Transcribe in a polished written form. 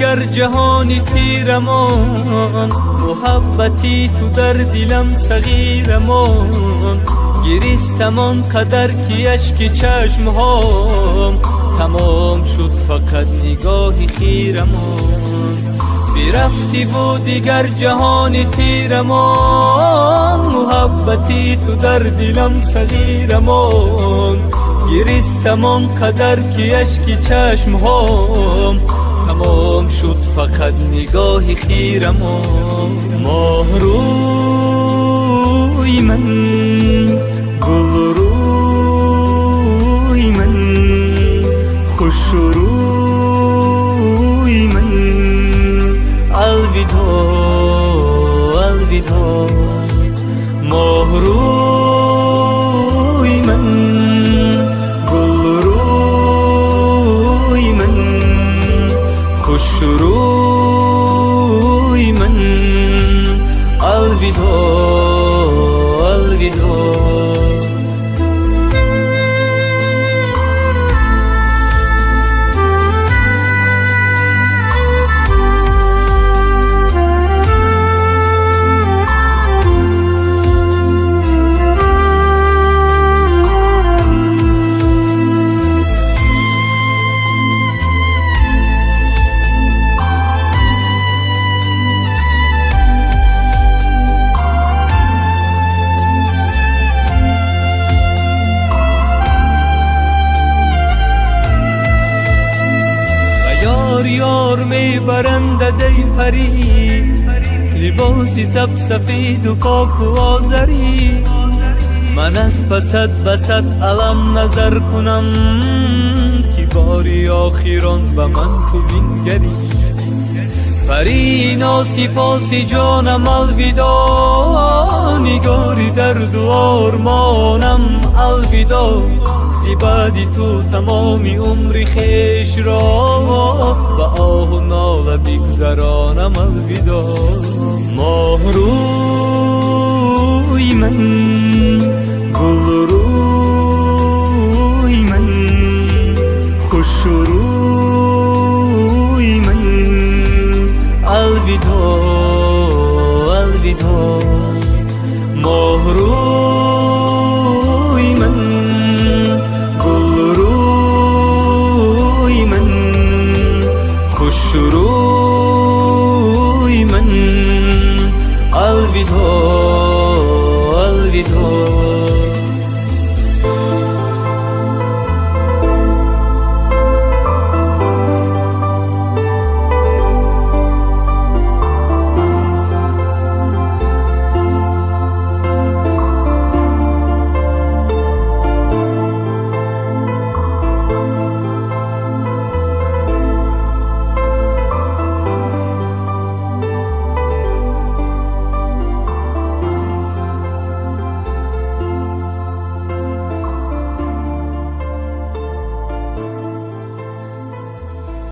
дигар ҷаҳони тирамон, муҳаббати ту дар дилам сағирамон. Гиристам он қадар ки ашки чашмҳом тамом шуд, фақат нигоҳи хирамон. Бирафтиву дигар ҷаҳони тирамон, муҳаббати ту дар дилам сағирамон. Гиристам он қадар ки ашки чашмҳом тамом шуд, фақат нигоҳи хирамон. Моҳрӯи ман, гулрӯи ман, хушрӯи ман, алвидо, алвидо. Моҳрӯи ман, гулрӯи ман, хушрӯи ман, алвидо, алвидо. Ёр мебарандад, эй парӣ, либоси сабсафеду поку озарӣ. Ман аз пасат ба сад алам назар кунам, ки бори охирон ба ман ту бингарӣ. Пари носипоси ҷонам, алвидо, нигори дарду ормонам, алвидо. Зи баъди ту тамоми умри хешро ба оҳу нола бигзаронам, алвидо. Моҳрӯи ман.